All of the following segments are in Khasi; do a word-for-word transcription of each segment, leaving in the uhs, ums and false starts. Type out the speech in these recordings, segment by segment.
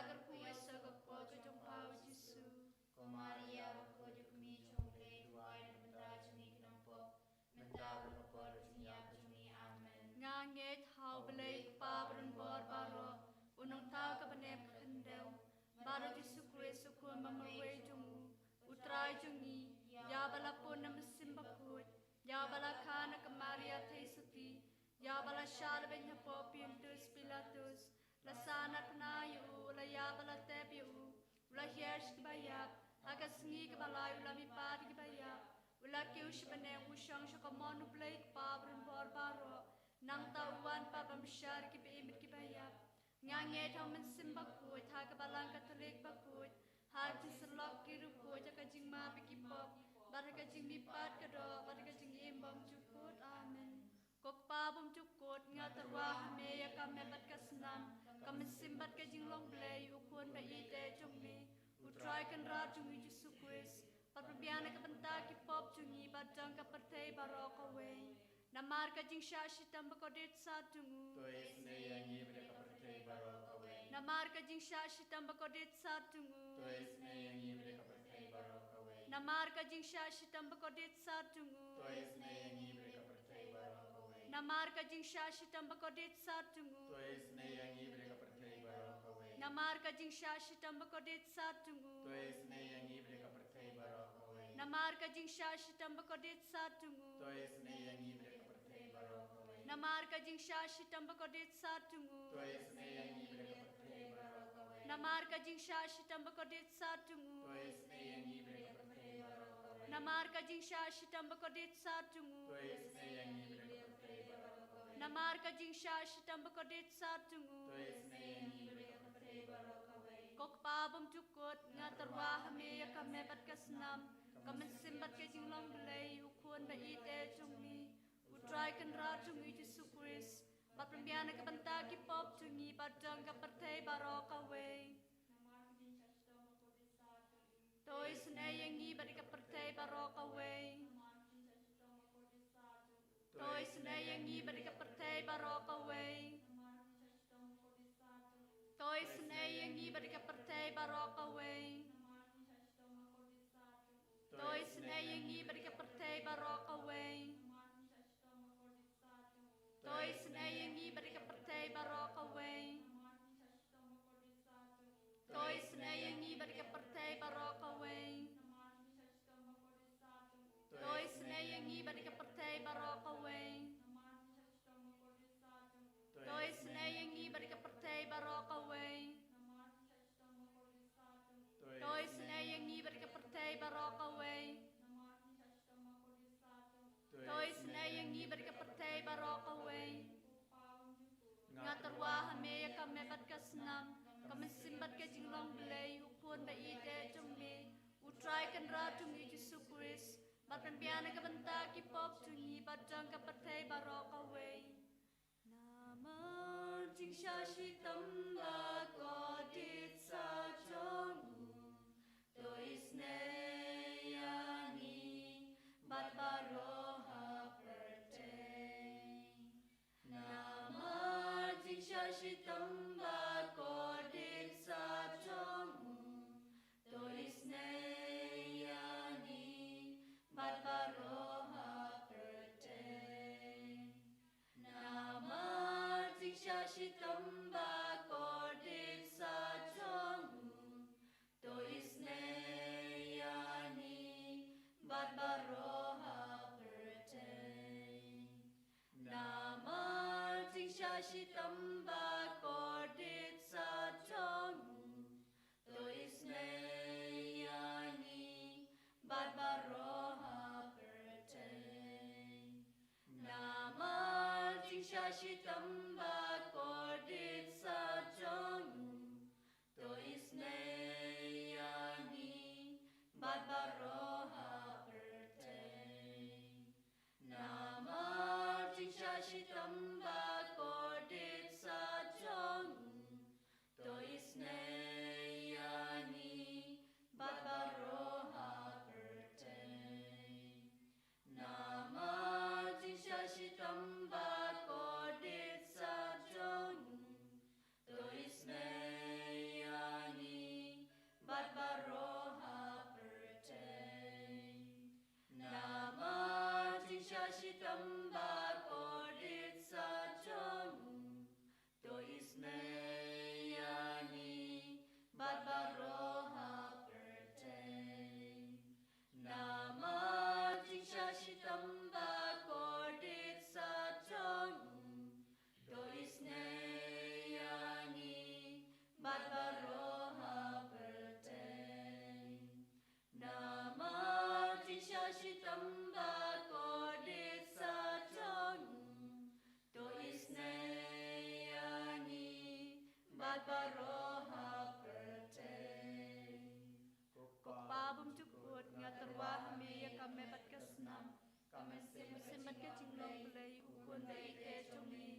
Kyrkhu ïa ka kpoh ka jong pha U Jisu. Ko Maria, bakhuid, ka kmie jong U Blei, duwai na ka bynta jong ngi ki nongpop, mynta bad ha ka por ka jingïap jong ngi. Amen. Nga ngeit ha U Blei Kpa badonbor baroh, U Nongthaw ka bneng khyndew, bad U Jisu Khrist U Khun ba marwei jong U, U Trai jong ngi, ïa ba la pun na u Mynsiem Bakhuid, ïa ba la kha na ka Maria Theisotti, ïa ba la shah beiñ hapoh Pontius Pilatus, la sah natphna ïa U, la ïap bad la tep ïa U, U la hiar sha kiba ïap, ha ka sngi kaba lai U la mihpat ïa kiba ïap, U la kiew sha bneng, U shong sha ka mon U Blei Kpa badonbor baroh, nangta U wan pat ban bishar ïa kiba im bad kiba ïap. Nga ngeit ha u Mynsiem Bakhuid, ha ka Balang Katholik bakhuid, ha ka jingsyllok ki riewkhuid, ha ka jingmap ïa ki pop, bad ha ka jingmihpat ka doh, bad ha ka jingim bymjukut. Amen. Ko Kpa bymjukut, nga tyrwa ha Me ïa ka met bad ka snam, ka mynsiem bad ka jinglong Blei, U Khun ba ïeit jong Me, U Trai Kynrad jong ngi U Jisu Khrist, ba pynbiang na ka bynta ki pop jong ngi bad jong ka pyrthei baroh kawei. Namar ka jingshah shitom ba kordit sat jong U. To isynei ïa ngi bad ïa ka pyrthei baroh kawei. Namar ka jingshah shitom ba kordit sat jong U. To isynei ïa ngi bad ïa ka pyrthei baroh kawei. Namar ka jingshah shitom ba kordit sat jong U. To isynei ïa ngi bad ïa ka pyrthei baroh kawei. Namar ka jingshah shitom ba kordit sat jong U. To isynei ïa ngi bad ïa ka pyrthei baroh kawei. Namar ka jingshah shitom ba kordit sat jong U. To isynei ïa ngi bad ïa ka pyrthei baroh kawei. Namar ka jingshah shitom ba kordit sat jong U. To isynei ïa ngi bad ïa ka pyrthei baroh kawei. Namar ka jingshah shitom ba kordit sat jong U. To isynei ïa ngi bad ïa ka pyrthei baroh kawei. Namar ka jingshah shitom ba kordit sat jong U. To isynei ïa ngi bad ïa ka pyrthei baroh kawei. Namar ka jingshah shitom ba kordit sat jong U. To isynei ïa ngi bad ïa ka pyrthei baroh kawei. Namar ka jingshah shitom ba kordit sat jong U. To isynei ïa ngi bad ïa ka pyrthei baroh kawei. Ko Kpa bymjukut, nga tyrwa ha Me ïa ka met bad ka snam, ka mynsiem bad ka jinglong Blei, U Khun ba ïeit jong Me, U Trai Kynrad jong ngi U Jisu Khrist, ba pynbiang na ka bynta ki pop jong ngi bad jong ka pyrthei baroh kawei. To isynei ïa ngi bad ïa ka pyrthei baroh kawei. To isynei ïa ngi bad ïa ka pyrthei baroh kawei. To isynei ïa ngi bad ïa ka pyrthei baroh kawei. To isynei ïa ngi bad ïa ka pyrthei baroh kawei. To isynei ïa ngi bad ïa ka pyrthei baroh kawei. To isynei ïa ngi bad ïa ka pyrthei baroh kawei. To isynei ïa ngi bad ïa ka pyrthei baroh kawei. To isynei ïa ngi bad ïa ka pyrthei baroh kawei. To isynei ïa ngi bad ïa ka pyrthei baroh kawei. To isynei ïa ngi bad ïa ka pyrthei baroh kawei. Nga tyrwa ha Me ïa ka met bad ka snam, ka mynsiem bad ka jinglong Blei, U Khun ba ïeit jong Me, U Trai Kynrad jong ngi U Jisu Khrist, ba pynbiang na ka bynta ki pop jong ngi bad jong ka pyrthei baroh kawei. Namar jingshah shitom ba kordit sat jong U, to isynei ïa ngi bad baroh ha pyrthei. Namar jingshah shitom ba kordit sat jong U, to isynei ïa ngi bad baroh ha pyrthei. Namar jingshah shitom ba kordit sat jong U, to isynei ïa ngi bad baroh ha pyrthei. Namar jingshah shitom ba kordit sat jong U, to isynei ïa ngi bad baroh ha pyrthei. Namar jingshah shitom ba kordit sat jong U, to isynei ïa ngi bad baroh ha pyrthei. Namar jingshah shitom ba kordit sat jong U, to isynei ïa ngi bad baroh ha pyrthei. Namar jingshah shitom ba kordit sat jong U, to isynei ïa Shitom bakordit sah jong u, to isynei ïa ngi bad baroh ha pyrthei. Ko Pa bymjukut, nga tyrwa ha me ïa ka met bad ka snam, ka mynsiem bad ka jinglong Blei, u Khun ba ïeit jong ngi,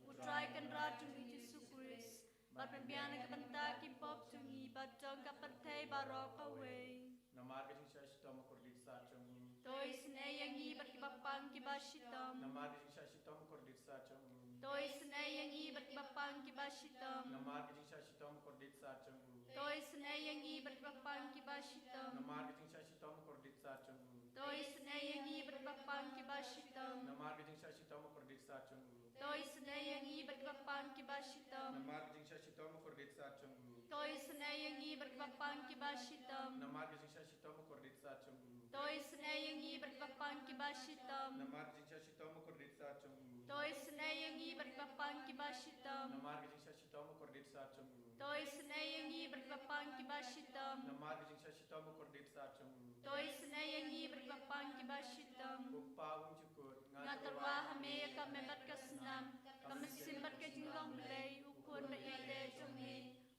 u Trai Kynrad jong ngi Jisu Khrist, ba pynbiang na ka bynta ki pop jong ngi bad jong ka pyrthei baroh kawei. Namar ka jingshah shitom bakordit sah jong u, to isynei ïa ngi bad kiba pang kiba shitom. Namar ka jingshah shitom bakordit sah jong u, to isynei ïa ngi bad kiba pang kiba shitom. Namar ka jingshah shitom bakordit sah jong u, to isynei ïa ngi bad kiba pang kiba shitom. Namar ka jingshah shitom bakordit sah jong u, to isynei ïa ngi bad kiba pang kiba shitom. Namar ka jingshah shitom bakordit sah jong u, to isynei ïa ngi bad kiba pang kiba shitom. Namar ka jingshah shitom bakordit sah jong u, to isynei ïa ngi bad kiba pang kiba shitom. Namar ka jingshah shitom bakordit sah jong u, to isynei ïa ngi bad kiba pang kiba shitom. Namar ka jingshah shitom bakordit sah jong u, to isynei ïa ngi bad kiba pang kiba shitom. Namar ka jingshah shitom bakordit sah jong u, to isynei ïa ngi bad kiba pang kiba shitom. Namar ka jingshah shitom bakordit sah jong u, to isynei ïa ngi bad kiba pang kiba shitom. Ko Pa bymjukut, nga tyrwa ha me ïa ka met bad ka snam, ka mynsiem bad ka jinglong Blei, u Khun ba ïeit jong ngi,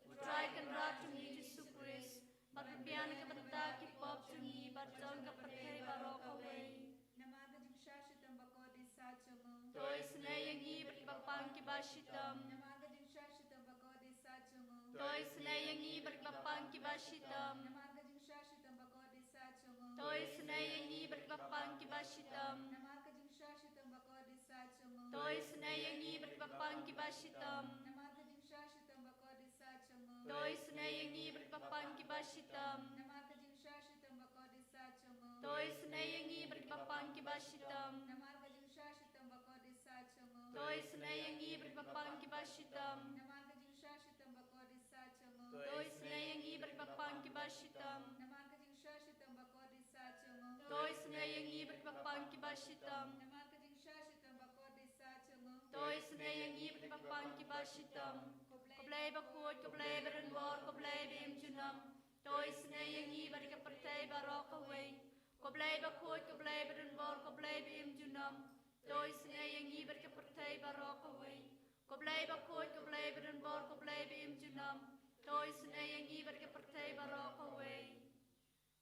u Trai Kynrad jong ngi Jisu Khrist, ba pynbiang na ka bynta ki pop jong ngi bad jong ka pyrthei baroh kawei. Namar ka jingshah shitom bakordit sah jong u, to isynei ïa ngi bad kiba pang kiba shitom. Namar ka jingshah shitom bakordit sah jong u, to isynei ïa ngi bad kiba pang kiba shitom. Namar ka jingshah shitom bakordit sah jong u, to isynei ïa ngi bad kiba pang kiba shitom. Namar ka jingshah shitom bakordit sah jong u, to isynei ïa ngi bad kiba pang kiba shitom. Namar ka jingshah shitom bakordit sah jong u, to isynei ïa ngi bad kiba pang kiba shitom. Namar ka jingshah shitom bakordit sah jong u, to isynei ïa ngi bad kiba pang kiba shitom. Namar ka jingshah shitom bakordit sah jong u, to isynei ïa ngi bad kiba pang kiba shitom. Namar ka jingshah shitom bakordit sah jong u, to isynei ïa ngi bad kiba pang kiba shitom. Namar ka jingshah shitom bakordit sah jong u, to isynei ïa ngi bad kiba pang kiba shitom. Namar ka jingshah shitom bakordit sah jong u, to isynei ïa ngi bad kiba pang kiba shitom. Ko Blei bakhuid, ko Blei badonbor, ko Blei ba im junom, to isynei ïa ngi bad ïa ka pyrthei baroh kawei. Ko Blei bakhuid, ko Blei badonbor, ko Blei ba im junom, to isynei ïa ngi bad ïa ka pyrthei baroh kawei. Ko Blei bakhuid, ko Blei badonbor, ko Blei ba im junom, to isynei ïa ngi bad ïa ka pyrthei baroh kawei.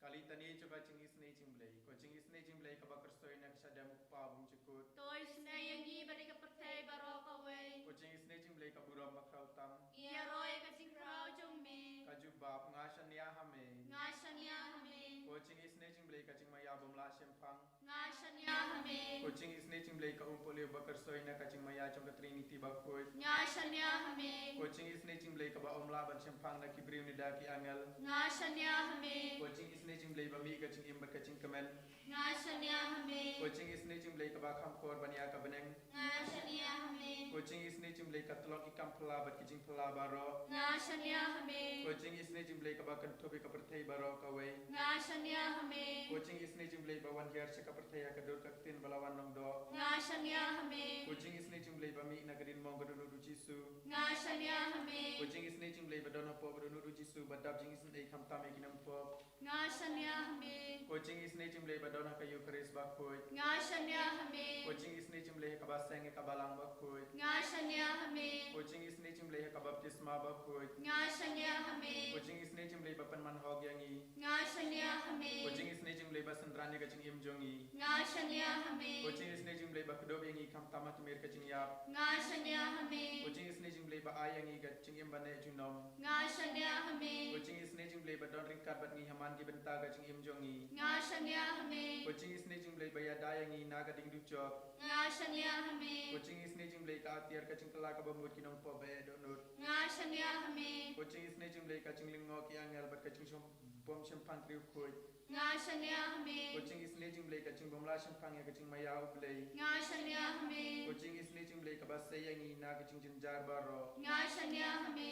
Ka litani jong ka jingisynei jong U Blei. Ko jingisynei jong U Blei kaba kyrshoi na ka shadem U Kpa bymjukut, to isynei ïa ngi bad ïa ka pyrthei baroh kawei. Ko jingisynei jong U Blei ka burom bakhraw tam, ngi ïaroh ïa ka jingkhraw jong me. Ka jubab, nga shaniah ha me. Nga shaniah ha me. Ko jingisynei jong U Blei ka jingmaïa bym lah shemphang, nga shaniah ha me. Ko jingisynei jong U Blei ka umpohliew ba kyrshoi na ka jingmaïa jong ka Trinity bakhuid, nga shaniah ha me. Ko jingisynei jong U Blei kaba ym lah ban shemphang na ki briew ne da ki angel, nga shaniah ha me. Ko jingisynei jong U Blei ba mih ka jingim bad ka jingkmen, nga shaniah ha me. Ko jingisynei jong U Blei kaba kham khor ban ïa ka bneng, nga shaniah ha me. Ko jingisynei jong U Blei ka tlot ki kam phylla bad ki jingphylla baroh, nga shaniah ha me. Ko jingisynei jong U Blei kaba kynthup ïa ka pyrthei baroh kawei, nga shaniah ha me. Ko jingisynei jong U Blei ba wan hiar sha ka pyrthei ha ka dur ka ktien ba la wan long doh, nga shaniah ha me. Ko jingisynei jong U Blei ba mih na ka diengmong ka dohnud U Jisu, nga shaniah ha me. Ko jingisynei jong U Blei ba don hapoh ka dohnud U Jisu ba dap jingisynei khamtam ïa ki nongpop, nga shaniah ha me. Ko jingisynei jong U Blei ba don ha ka Eukharist bakhuid, nga shaniah ha me. Ko jingisynei jong U Blei ha kaba seng ïa ka balang bakhuid, nga shaniah ha me. Ko jingisynei jong U Blei ha ka baptisma bakhuid, nga shaniah ha me. Ko jingisynei jong U Blei ba pynman hok ïa ngi, nga shaniah ha me. Ko jingisynei jong U Blei ba synran ïa ka jingim jong ngi, nga shaniah ha me. Ko jingisynei jong U Blei ba kdup ïa ngi khamtam ha tmier ka jingïap, nga shaniah ha me. Ko jingisynei jong U Blei ba ai ïa ngi ka jingim ba neh junom, nga shaniah ha me. Ko jingisynei jong U Blei ba don ryngkat bad ngi ha man ki bynta ka jingim jong ngi, nga shaniah ha me. Ko jingisynei jong U Blei ba ïada ïa ngi na ka diengdujok, nga shaniah ha me. Ko jingisynei jong U Blei ka atiar ka jingkylla kaba mut ki nongpop ba eh dohnud, nga shaniah ha me. Ko jingisynei jong U Blei ka jinglyngngoh ki angel bad ka jingshong bym shemphang ki riewkhuid, nga shaniah ha me. Ko jingisynei jong U Blei ka jingbym lah shemphang ïa ka jingmaïa U Blei, nga shaniah ha me. Ko jingisynei jong U Blei kaba sei ïa ngi na ka jingjynjar baroh, nga shaniah ha me.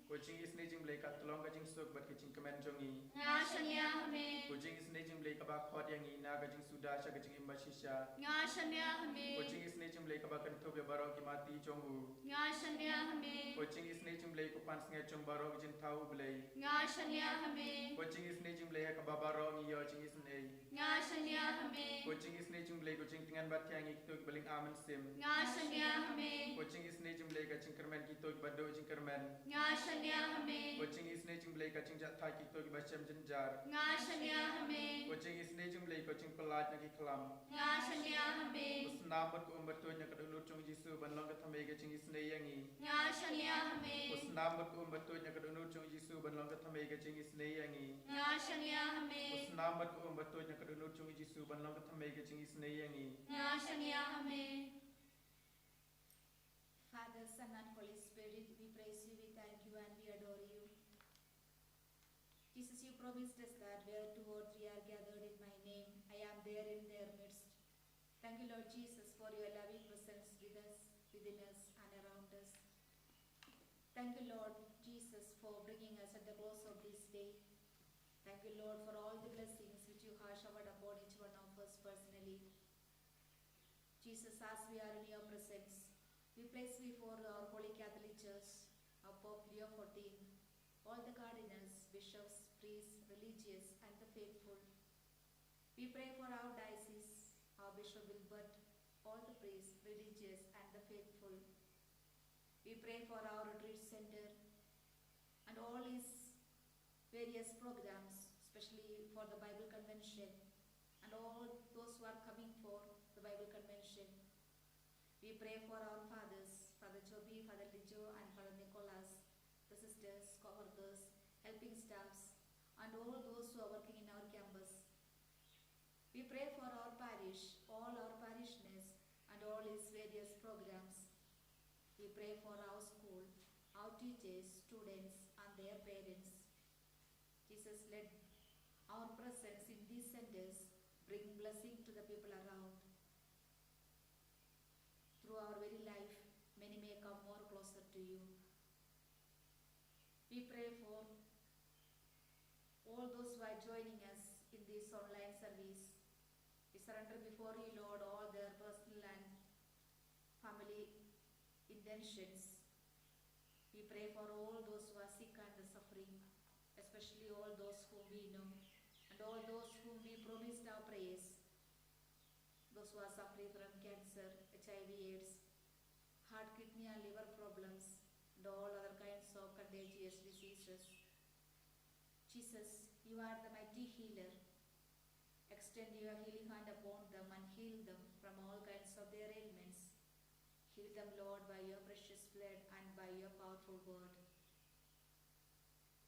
Ko jingisynei jong U Blei, kat tyllong ka jingsuk bad ka jingkmen jong ngi. Nga shaniah ha me. Ko jingisynei jong U Blei, kaba khot ïa ngi na ka jingsuda sha ka jingim bashisha. Nga shaniah ha me. Ko jingisynei jong U Blei, kaba kynthup ïa baroh ki mati jong u. Nga shaniah ha me. Ko jingisynei jong U Blei, ko pansngiat jong baroh ki jingthaw, U Blei. Nga shaniah ha me. Ko jingisynei jong U Blei, ha kaba baroh ngi ïoh jingisynei. Nga shaniah ha me. Ko jingisynei jong U Blei, ko jingtngen bad thiang ïa kito kiba lyngba mynsiem. Nga shaniah ha me. Ko jingisynei jong U Blei, ka jingkyrmen kito kiba duh jingkyrmen. Nga shaniah ha me. Ko jingisynei jong U Blei, ka jingjahthait kito kiba shem jynjar. Nga shaniah ha me. Ko jingisynei jong U Blei, ko jingpyllait na ki khlam. Nga shaniah ha me. Ko snam bad ko um batuid na ka dohnud jong U Jisu ban long ka thymmei ka jingisynei ïa ngi. Nga shaniah ha me. Ko snam bad ko um batuid na ka dohnud jong U Jisu ban long ka thymmei ka jingisynei ïa ngi. Nga shaniah ha me. Ko snam bad ko um batuid na ka dohnud jong U Jisu ban long ka thymmei ka jingisynei ïa ngi. Nga shaniah ha me. Father, Son, and Holy Spirit, we praise you, we thank you, and we adore you. Jesus, you promised us that where two or three are gathered in my name, I am there in their midst. Thank you, Lord Jesus, for your loving presence with us, within us, and around us. Thank you, Lord Jesus, for bringing us at the close of this day. Thank you, Lord, for all the blessings which you have showered upon each one of us personally. Jesus, as we are in your presence, we place before our Holy Catholic Church, our Pope Leo fourteen, all the cardinals, bishops, priests, religious, and the faithful. We pray for our diocese, our Bishop Wilbert, all the priests, religious, and the faithful. We pray for our retreat center and all its various programs, especially for the Bible convention and all those who are coming for the Bible convention. We pray for our fathers, Father Joby, Father Lijo, and Father Nicholas, the sisters, co-workers, helping staffs, and all those who are working in our campus. We pray for our parish, all our parishioners, and all its various programs. We pray for our school, our teachers, students, and their parents. Jesus, let our presence in these centers bring blessing to the people around. Through our very life, many may come more closer to you. We pray for all those who are joining us in this online service. We surrender before you, Lord, all their personal and family intentions. We pray for all those who are sick and suffering, especially all those whom we know and all those whom we promised our prayers. Those who are suffering from cancer, H I V, AIDS, heart, kidney, and liver problems, and all other kinds of contagious diseases. Jesus, you are the mighty healer. Extend your healing hand upon them and heal them from all kinds of their ailments. Heal them, Lord, by your precious blood and by your powerful word.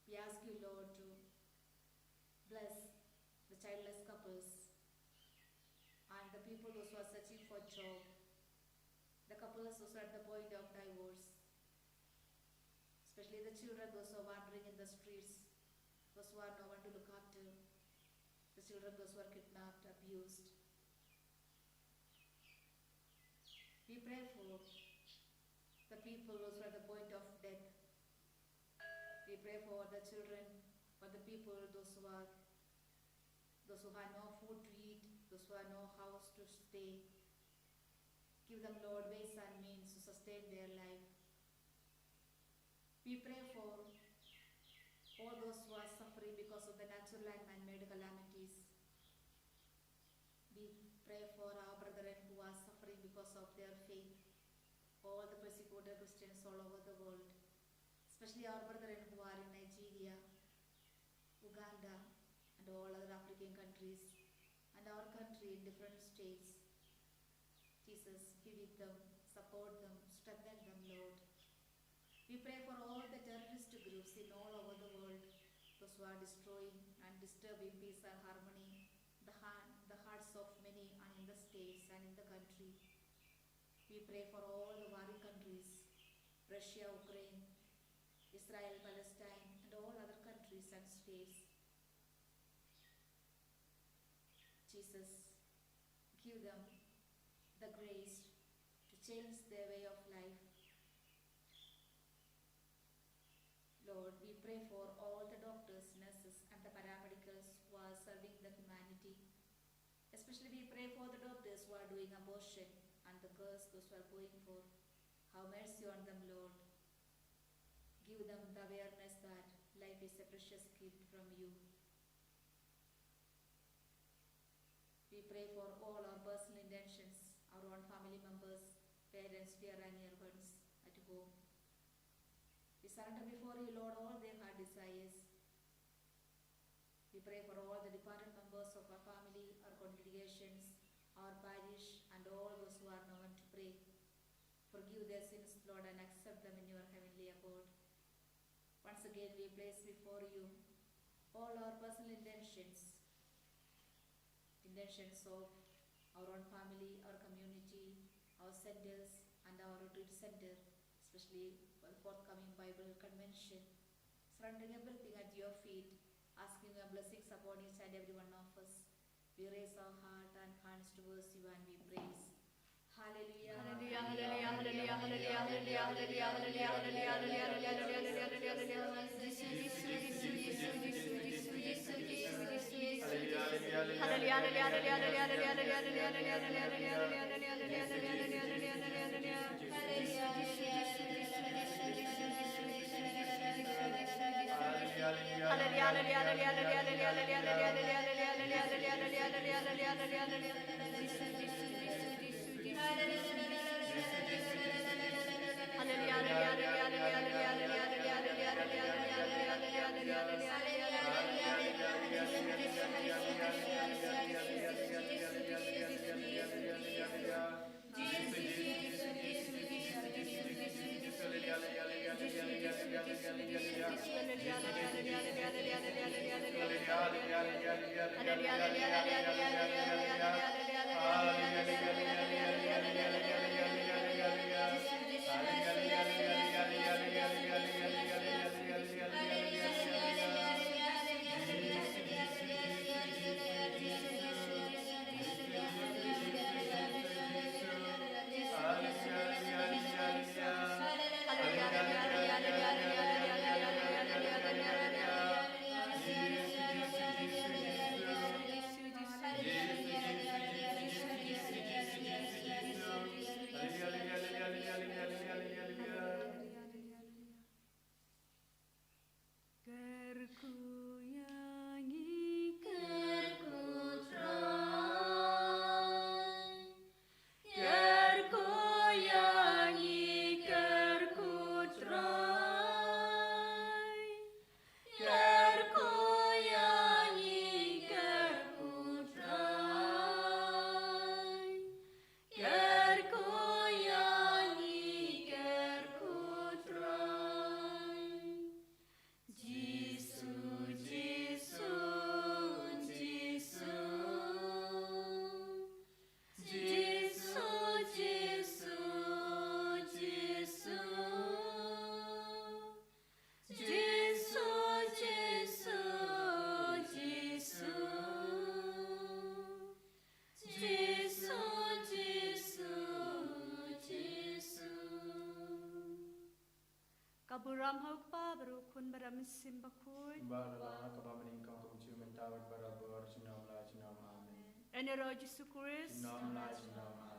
We ask you, Lord, to bless the childless couples and the people, those who are searching for job, the couples, those who are at the point of divorce, especially the children, those who are wandering in the streets, those who have no one to look after, the children, those who are kidnapped, abused. We pray for the people, those who are at the point of death. We pray for the children, for the people, those who are, those who have no food to eat, those who have no house to stay. Give them, Lord, ways and means to sustain their life. We pray for all those who are suffering because of the natural and man-made calamities. We pray for our brethren who are suffering because of their faith, all the persecuted Christians all over the world, especially our brethren who are in Nigeria, Uganda, and all other African countries, and our country in different states. Jesus, be with them, support them, strengthen them, Lord. We pray for all the terrorist groups in all over the world, those who are destroying and disturbing peace and harmony, the, heart, the hearts of many and in the states and in the country. We pray for all the warring countries, Russia, Ukraine, Israel, Palestine, and all other countries and states. Jesus, give them the grace to change their way of life. Pray for all the doctors, nurses, and the paramedicals who are serving the humanity. Especially, we pray for the doctors who are doing abortion and the girls, those who are going for. Have mercy on them, Lord. Give them the awareness that life is a precious gift from you. We pray for all our personal intentions, our own family members, parents, dear and near ones at home. We surrender before you, Lord, all their heart desires. We pray for all the departed members of our family, our congregations, our parish, and all those who are known to pray. Forgive their sins, Lord, and accept them in your heavenly abode. Once again, we place before you all our personal intentions, intentions of our own family, our community, our centers, and our retreat center, especially for the forthcoming Bible convention. Surrendering everything at your feet, asking your blessings upon each and every one of us. We raise our heart and hands towards you and we praise. Hallelujah. Hallelujah, hallelujah, hallelujah. Kyrkhu ïa ngi, kyrkhu Trai. Kyrkhu ïa ngi, kyrkhu Trai. Kyrkhu ïa ngi, kyrkhu Trai. Kyrkhu ïa ngi, kyrkhu Trai. Jisu, Jisu, Jisu. Jisu, Jisu, Jisu. Jisu, Jisu, Jisu. Jisu, Jisu, Jisu. Ka burom ha u Kpa bad u Khun bad u Mynsiem Bakhuid. Kumba la long ha kaba mynnyngkong kumjuh mynta bad barabor junom la junom. Amen. Yn ïaroh Jisu Khrist. Junom la junom.